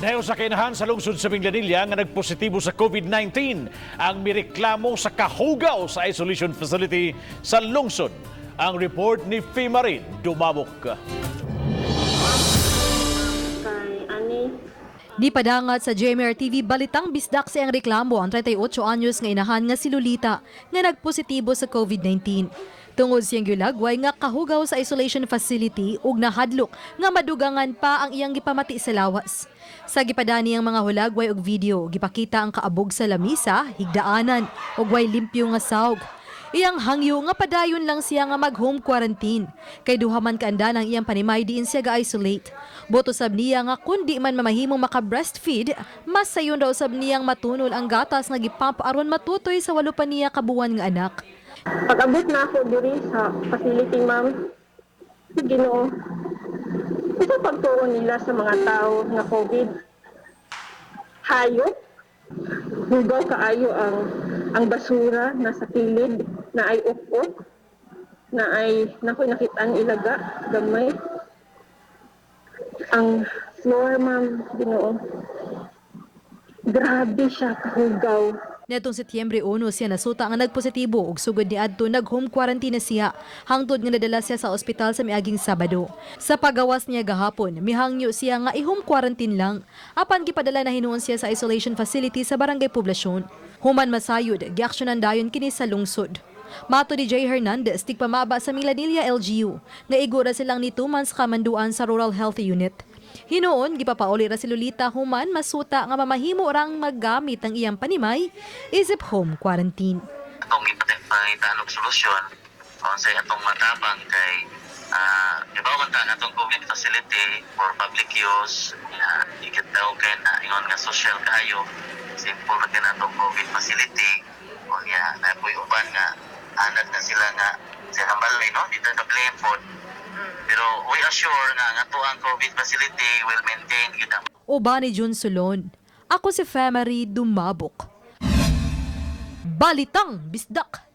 Nayo sa kainahan sa lungsod sa Minglanilla nga nagpositibo sa COVID-19 ang mireklamo sa kahugaw sa isolation facility sa lungsod. Ang report ni Fimarin Dumabok. Kay ani. Di padangat sa GMR TV Balitang Bisdak sa iyang reklamo ang 38 anyos nga inahan nga si Lolita nga nagpositibo sa COVID-19. Tungod siyang gilagway nga kahugaw sa isolation facility ug nahadlok nga madugangan pa ang iyang gipamati sa lawas. Sa gipadani ang mga hulagway og video, gipakita ang kaabog sa lamisa, higdaanan ug way limpyo nga sawg. Iyang hangyo nga padayon lang siya nga mag-home quarantine. Kay duha man kaanda ang iyang panimay diin siya ga-isolate. Boto sab niya nga kun di man mamahimong maka-breastfeed, mas sayon daw sab niyang matunol ang gatas nga gipump aron matutoy sa 8 pa niya kabuwan nga anak. Pag-abot na ako diri sa facility, ma'am, Ginoo. Isa pagtuo nila sa mga tao nga COVID. Hayop, hugaw kaayo ang basura na sa kilid na ay uk-uk, na ay nakoy nakita ang ilaga gamay. Ang floor, ma'am, Ginoo. Grabe siya kahugaw. Niadtong Setyembre 1 siya nasuta nga nagpositibo ug sugod niadto nag-home quarantine na siya hangtod nga nadala siya sa ospital sa miaging Sabado. Sa pagawas niya gahapon, mihangyo siya nga i-home quarantine lang. Apan gipadala na hinuon siya sa isolation facility sa Barangay Poblacion. Human masayod, giaksyonan dayon kini sa lungsod. Mato ni Jay Hernandez, tigpamaba sa Minglanilla LGU, nga igura silang nituman sa kamanduan sa Rural Health Unit. Hinuon, gipapauli ra si Lolita human masuta nga mamahimo rang maggamit ang iyang panimay isip home quarantine. Atong ipangitaan og solusyon unsay atong matabang kay ibaw man ta atong COVID facility for public use. Ikit daw kay na ingon nga social kaayo, simple ra kay natong COVID facility. Unya napoy uban nga anad na sila nga sa balay, no, dito sa blame food, pero we assure nga ang atoang COVID facility will maintain gyud ang Uban ni Jun Solon. Ako si Femery Dumabok. Balitang Bisdak!